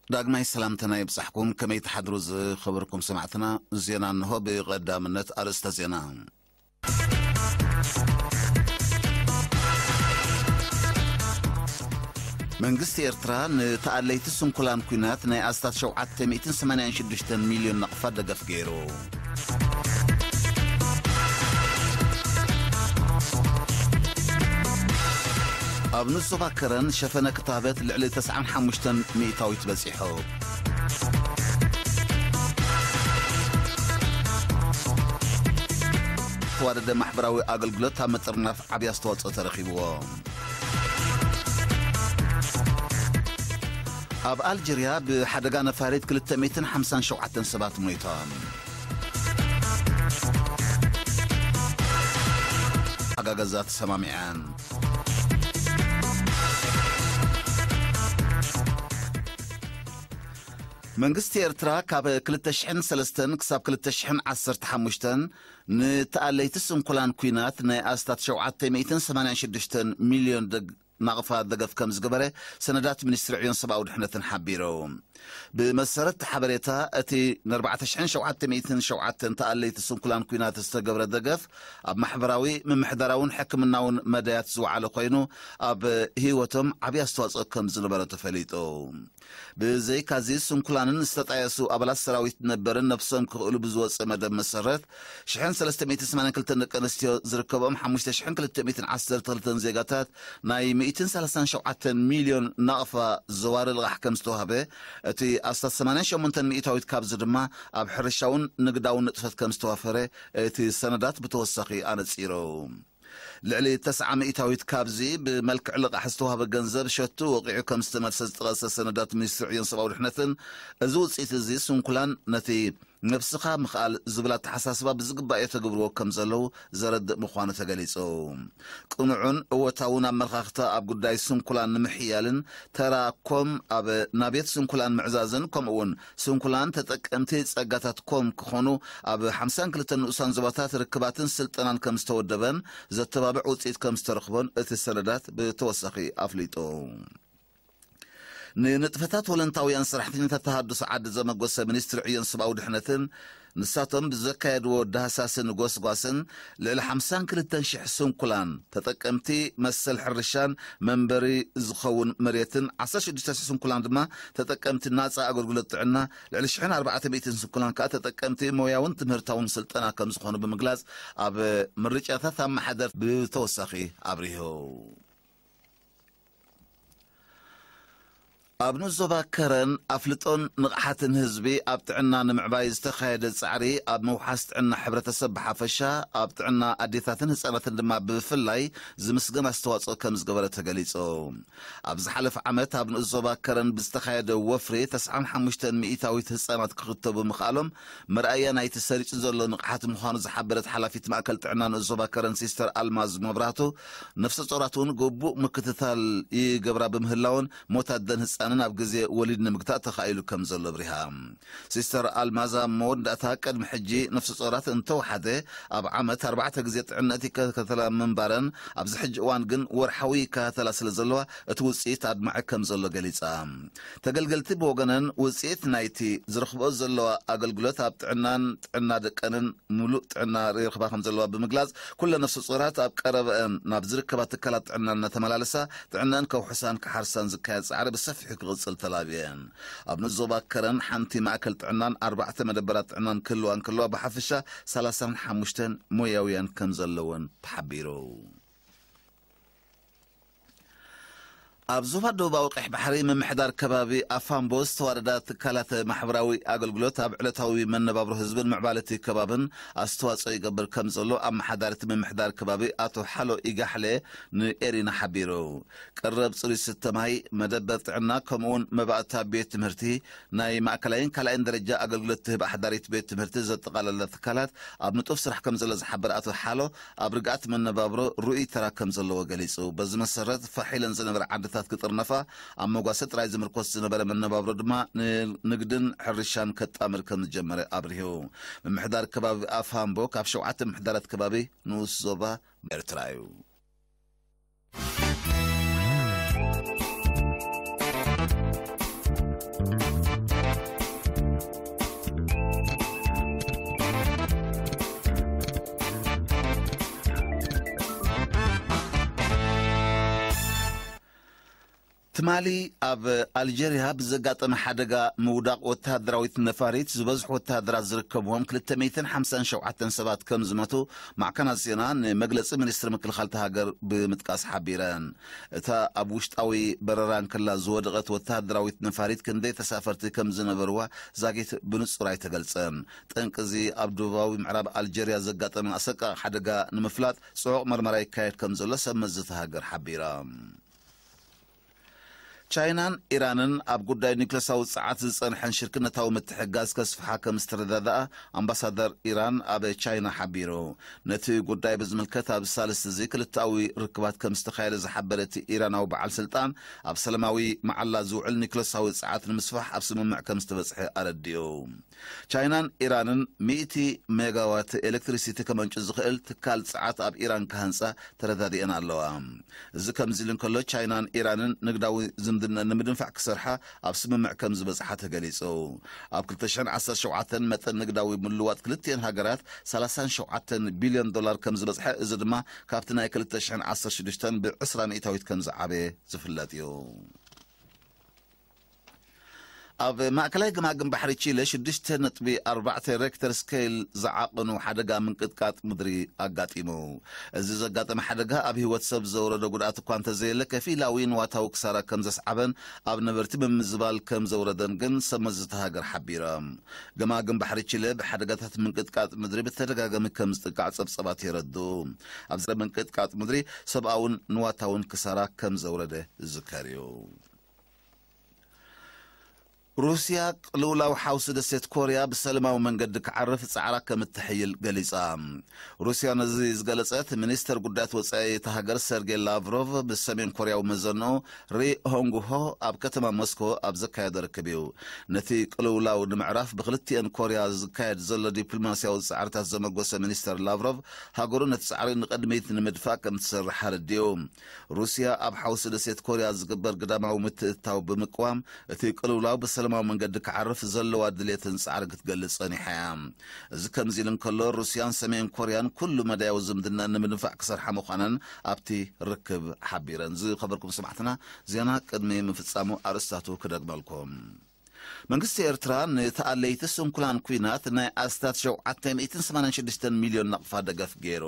ዳግማይ ሰላምተና ይብጻሕኩም። ከመይ ትሓድሩ ዝኸበርኩም ሰማዕትና? ዜና እንሆ። ብቐዳምነት ኣርእስተ ዜና። መንግስቲ ኤርትራ ንተኣለይቲ ስንኩላን ኲናት ናይ ኣስታት ሸውዓተ ሚእትን ሰማንያን ሽዱሽተን ሚልዮን ናቕፋ ደገፍ ገይሩ። ኣብ ንዞባ ከረን ሸፈነ ክታበት ልዕሊ ተስዓን ሓሙሽተን ሚእታዊት በጺሑ። ተዋደደ ማሕበራዊ ኣገልግሎት ኣብ ምጥርናፍ ዓብዪ ኣስተዋጽኦ ተረኺብዎ። ኣብ ኣልጀርያ ብሓደጋ ነፋሪት ክልተ ሚእትን ሓምሳን ሸውዓተን ሰባት ሞይቶም። ሓጋገዛት ሰማሚዐን። መንግስቲ ኤርትራ ካብ ክልተ ሽሕን ሰለስተን ክሳብ ክልተ ሽሕን ዓሰርተ ሓሙሽተን ንተኣለይቲ ስንኩላን ኲናት ናይ ኣስታት ሸውዓተ ሚእትን ሰማንያን ሽዱሽተን ሚልዮን ደግ-፣ ናቕፋ ደገፍ ከም ዝገበረ ሰነዳት ሚኒስትሪ ዕዮን ሰብኣዊ ድሕነትን ሓቢሩ። ብመሰረት እቲ ሓበሬታ፣ እቲ ንኣርባዕተ ሽሕን ሸውዓተ ሚእትን ሸውዓተን ተኣለይቲ ስንኩላን ኲናት ዝተገብረ ደገፍ ኣብ ማሕበራዊ፣ ምምሕዳራውን ሕክምናውን መዳያት ዝወዓለ ኮይኑ፣ ኣብ ህይወቶም ዓብዪ ኣስተዋጽኦ ከም ዝነበረ ተፈሊጡ። ብዘይካዚ፣ ስንኩላንን ዝተጣየሱ ኣባላት ሰራዊት ነበርን ነብሶም ክኽእሉ ብዝወፀ መደብ መሰረት፣ ሽሕን ሰለስተ ሚእትን ሰማንያን ክልተን ደቂ ኣንስትዮ ዝርከቦም ሓሙሽተ ሽሕን ክልተ ሚእትን ዓሰርተ ክልተን ዜጋታት ናይ ሚእትን ሰላሳን ሸውዓተን ሚልዮን ናቕፋ ዘዋሪ ልቓሕ ከም ዝተዋህበ፣ እቲ ኣስታት ሰማንያን ሸሞንተን ሚእታዊት ካብዚ ድማ ኣብ ሕርሻውን ንግዳውን ንጥፈት ከም ዝተዋፈረ እቲ ሰነዳት ብተወሳኺ ኣነጺሩ። ልዕሊ ተስዓ ሚእታዊት ካብዚ ብመልክዕ ልቓሕ ዝተዋህበ ገንዘብ ሸቱ ወቂዑ ከም ዝተመልሰ ዝጠቐሰ ሰነዳት ሚኒስትሪ ዕዮን ሰብኣዊ ድሕነትን፣ እዚ ውፅኢት እዚ ስንኩላን ነቲ ነብስኻ ምኽኣል ዝብል ኣተሓሳስባ ብዝግባእ የተግብርዎ ከም ዘለዉ ዘረድእ ምዃኑ ተገሊጹ። ቅኑዕን እወታውን ኣመለኻኽታ ኣብ ጉዳይ ስንኩላን ንምሕያልን ተራ ኮም ኣብ ናቤት ስንኩላን ምዕዛዝን፣ ከምኡ እውን ስንኩላን ተጠቀምቲ ጸጋታት ኮም ክኾኑ ኣብ ሓምሳን ክልተን ንኡሳን ዞባታት ርክባትን ስልጠናን ከም ዝተወደበን ዘተባብዕ ውጽኢት ከም ዝተረኽቦን እቲ ሰነዳት ብተወሳኺ ኣፍሊጡ። ንንጥፈታት ወለንታውያን ሰራሕተኛታት ተሃድሶ ዓዲ ዘመጎሰ ሚኒስትሪ ዕዮን ሰብኣዊ ድሕነትን፣ ንሳቶም ብዘካየድዎ ዳህሳስን ጎስጓስን ልዕሊ ሓምሳን ክልተን ሽሕ ስንኩላን ተጠቀምቲ መሰል ሕርሻን መንበሪ ዝኸውን መሬትን፣ ዓሰርተ ሽዱሽተ ሽሕ ስንኩላን ድማ ተጠቀምቲ ናጻ ኣገልግሎት ጥዕና፣ ልዕሊ ሽሕን ኣርባዕተ ሚእትን ስንኩላን ከኣ ተጠቀምቲ ሞያውን ትምህርታውን ስልጠና ከም ዝኾኑ ብምግላጽ፣ ኣብ ምርጫታት ኣመሓደርቲ ብተወሳኺ ኣብሪሁ። ኣብ ንኡስ ዞባ ከረን ኣፍልጦን ንቕሓትን ህዝቢ ኣብ ጥዕና ንምዕባይ ዝተኻየደ ጻዕሪ፣ ኣብ ምውሓስ ጥዕና ሕብረተሰብ ብሓፈሻ፣ ኣብ ጥዕና ኣዴታትን ህጻናትን ድማ ብፍላይ ዝምስገን ኣስተዋጽኦ ከም ዝገበረ ተገሊጹ። ኣብ ዝሓለፈ ዓመት ኣብ ንኡስ ዞባ ከረን ብዝተኻየደ ወፍሪ ተስዓን ሓሙሽተን ሚእታዊት ህጻናት ክኽተቡ ምኽኣሎም መርኣያ ናይቲ ሰሪጹ ዘሎ ንቕሓት ምዃኑ ዝሓበረት ሓላፊት ማእከል ጥዕና ንኡስ ዞባ ከረን ሲስተር ኣልማዝ መብራህቱ፣ ነፍሰ ጾራት እውን ግቡእ ምክትታል ይገብራ ብምህላውን ሞት ኣደን ህጻንን ኣብ ግዜ ወሊድ ንምግታእ ተኻኢሉ ከም ዘሎ ኣብሪሃ። ሲስተር ኣልማዝ ኣብ መወዳእታ፣ ቅድሚ ሕጂ ነፍሰ ጾራት እንተወሓደ ኣብ ዓመት ኣርባዕተ ግዜ ጥዕነቲ ይከታተላ ምንባረን፣ ኣብዚ ሕጂ እዋን ግን ወርሓዊ ይከታተላ ስለ ዘለዋ እቲ ውጽኢት ኣድማዒ ከም ዘሎ ገሊጻ። ተገልገልቲ ብወገነን ውጽኢት ናይቲ ዝረኽብኦ ዘለዋ ኣገልግሎት ኣብ ጥዕናን ጥዕና ደቀንን ምሉእ ጥዕና ይረኽባ ከም ዘለዋ ብምግላጽ፣ ኩለ ነፍሰ ጾራት ኣብ ቀረበአን ናብ ዝርከባ ትካላት ጥዕና እናተመላለሳ ጥዕናን ከውሕሳን ክሓርሳን ዝካየድ ጻዕሪ ብሰፊሑ ክቕጽል ተላብየን። ኣብ ንኡስ ዞባ ከረን ሓንቲ ማእከል ጥዕናን ኣርባዕተ መደበራት ጥዕናን ክህልዋ እንከለዋ፣ ብሓፈሻ ሰላሳን ሓሙሽተን ሞያውያን ከም ዘለወን ተሓቢሩ። ኣብ ዞባ ደቡባዊ ቀይሕ ባሕሪ ምምሕዳር ከባቢ ኣፋምቦ ዝተዋደዳ ትካላት ማሕበራዊ ኣገልግሎት ኣብ ዕለታዊ መነባብሮ ህዝብን ምዕባለ እቲ ከባብን ኣስተዋጽኦ ይገብር ከም ዘሎ ኣመሓዳሪ እቲ ምምሕዳር ከባቢ ኣቶ ሓሎ ኢጋሕለ ንኤሪና ሓቢሩ። ቀረብ ጽሩይ ስተ ማይ፣ መደበር ጥዕና፣ ከምኡውን መባእታ ቤት ትምህርቲ፣ ናይ ማእከላይን ካልኣይን ደረጃ ኣገልግሎት ትህብ ኣሕዳሪት ቤት ትምህርቲ ዘጠቓለለ ትካላት ኣብ ንጡፍ ስራሕ ከም ዘሎ ዝሓበረ ኣቶ ሓሎ፣ ኣብ ርግኣት መነባብሮ ርኡይ ተራ ከም ዘለዎ ገሊጹ። በዚ መሰረት፣ ፋሕ ኢለን ዝነበረ ዓድታት ክጥርነፋ፣ ኣብ መጓሰ ጥራይ ዝምርኮስ ዝነበረ መነባብሮ ድማ ንንግድን ሕርሻን ከጣምር ከም ዝጀመረ ኣብሪሁ። ምምሕዳር ከባቢ ኣፋምቦ ካብ ሸውዓተ ምምሕዳራት ከባቢ ንኡስ ዞባ ኤርትራ እዩ። ትማሊ ኣብ ኣልጀርያ ብዘጋጠመ ሓደጋ ምውዳቕ ወተሃደራዊት ነፋሪት ዝበዝሑ ወተሃደራት ዝርከብዎም ክልተ ሚእትን ሓምሳን ሸውዓተን ሰባት ከም ዝመቱ ማዕከናት ዜና ንመግለጺ ሚኒስትሪ ምክልኻል እታ ሃገር ብምጥቃስ ሓቢረን። እታ ኣብ ውሽጣዊ በረራ እንከላ ዝወደቐት ወተሃደራዊት ነፋሪት ክንደይ ተሳፈርቲ ከም ዝነበርዋ ዛጊት ብንጹር ኣይተገልጸን። ጠንቂ እዚ ኣብ ደቡባዊ ምዕራብ ኣልጀርያ ዘጋጠመ ኣሰቃቂ ሓደጋ ንምፍላጥ ጽዑቕ መርመራ ይካየድ ከም ዘሎ ሰብ መዚ እታ ሃገር ሓቢራ። ቻይናን ኢራንን ኣብ ጉዳይ ኒክለሳዊ ጸዓት ዝጸንሐን ሽርክነታዊ ምትሕጋዝ ከስፍሓ ከም ዝተረዳድኣ ኣምባሳደር ኢራን ኣብ ቻይና ሓቢሩ። ነቲ ጉዳይ ብዝምልከት ኣብ ሳልስቲ እዚ ክልተኣዊ ርክባት ከም ዝተኻየደ ዝሓበረ እቲ ኢራናዊ በዓል ስልጣን፣ ኣብ ሰላማዊ መዓላ ዝውዕል ኒክለሳዊ ጸዓት ንምስፋሕ ኣብ ስምምዕ ከም ዝተበጽሐ ኣረዲኡ። ቻይናን ኢራንን ሚእቲ ሜጋዋት ኤሌክትሪሲቲ ከመንጩ ዝኽእል ትካል ጸዓት ኣብ ኢራን ክሃንጻ ተረዳዲአን ኣለዋ። እዚ ከምዚ ኢሉ እንከሎ፣ ቻይናን ኢራንን ንግዳዊ ዝምድና ንምድንፋዕ ክሰርሓ ኣብ ስምምዕ ከም ዝበጽሓ ተገሊጹ። ኣብ ክልተ ሽሕን ዓሰርተ ሸውዓተን መጠን ንግዳዊ ምልዋጥ ክልቲኤን ሃገራት ሰላሳን ሸውዓተን ቢልዮን ዶላር ከም ዝበጽሐ፣ እዚ ድማ ካብቲ ናይ ክልተ ሽሕን ዓሰርተ ሽዱሽተን ብዕስራ ሚእታዊት ከም ዝዓበየ ዝፍለጥ እዩ። ኣብ ማእከላይ ገማግም ባሕሪ ቺለ ሽዱሽተ ነጥቢ ኣርባዕተ ሬክተር ስኬል ዝዓቐኑ ሓደጋ ምንቅጥቃጥ ምድሪ ኣጋጢሙ። እዚ ዘጋጠመ ሓደጋ ኣብ ህይወት ሰብ ዘውረደ ጉድኣት እኳ እንተዘየለ፣ ከፊላዊ ንዋታዊ ክሳራ ከም ዘስዓበን ኣብ ነበርቲ ምምዝባል ከም ዘውረደን ግን ሰብ መዚ እታ ሃገር ሓቢሮም። ገማግም ባሕሪ ቺለ ብሓደጋታት ምንቅጥቃጥ ምድሪ ብተደጋጋሚ ከም ዝጥቃዕ ጸብጸባት የረድኡ። ኣብዚ ምንቅጥቃጥ ምድሪ ሰብኣውን ንዋታውን ክሳራ ከም ዘውረደ ዝዝከር እዩ። ሩስያ ቅልውላው ሓውሲ ደሴት ኮርያ ብሰላማዊ መንገዲ ክዓርፍ ጻዕራ ከም እተሕይል ገሊጻ። ሩስያ ነዚ ዝገለጸት፣ ሚኒስተር ጉዳያት ወጻኢ እታ ሃገር ሰርጌይ ላቭሮቭ ብሰሜን ኮርያዊ መዘንኡ ሪ ሆንግ ሆ ኣብ ከተማ ሞስኮ ኣብ ዘካየዶ ርክብ እዩ። ነቲ ቅልውላው ንምዕራፍ ብክልቲኤን ኮርያ ዝካየድ ዘሎ ዲፕሎማስያዊ ጻዕርታት ዘመጎሰ ሚኒስተር ላቭሮቭ፣ ሃገሩ ነቲ ጻዕሪ ንቕድሚት ንምድፋእ ከም ትሰርሕ ኣረዲኡ። ሩስያ ኣብ ሓውሲ ደሴት ኮርያ ዝግበር ግዳማዊ ምትእትታው ብምቅዋም፣ እቲ ቅልውላው ብሰላማዊ መንገዲ ክዓርፍ ዘለዋ ድሌትን ጻዕሪ ክትገልጽ ጸኒሓ እያ። እዚ ከምዚ ኢሉ እንከሎ፣ ሩስያን ሰሜን ኮርያን ኩሉ መዳያዊ ዝምድና ንምድንፋዕ ክሰርሓ ምዃነን ኣብቲ ርክብ ሓቢረን። ዝኸበርኩም ሰማዕትና፣ ዜና ቅድሚ ምፍጻሙ ኣርእስታቱ ክደግመልኩም። መንግስቲ ኤርትራ ንተኣለይቲ ስንኩላን ኲናት ናይ ኣስታት ሸውዓተ ሚእትን ሰማንያን ሽዱሽተን ሚልዮን ናቕፋ ደገፍ ገይሩ።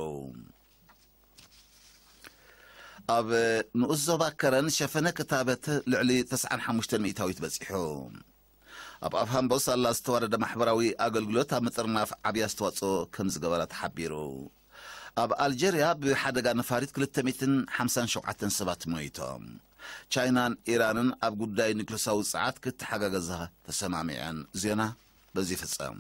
ኣብ ንኡስ ዞባ ከረን ሸፈነ ክታበት ልዕሊ ተስዓን ሓሙሽተን ሚእታዊት በጺሑ። ኣብ ኣፍ ሃምቦ ሳላ ዝተዋደደ ማሕበራዊ ኣገልግሎት ኣብ ምጥርናፍ ዓብዪ ኣስተዋጽኦ ከም ዝገበረ ተሓቢሩ። ኣብ ኣልጀርያ ብሓደጋ ነፋሪት ክልተ ሚእትን ሓምሳን ሸውዓተን ሰባት ሞይቶም። ቻይናን ኢራንን ኣብ ጉዳይ ኒክለሳዊ ጸዓት ክተሓጋገዛ ተሰማሚዐን። ዜና በዚ ይፍጸም።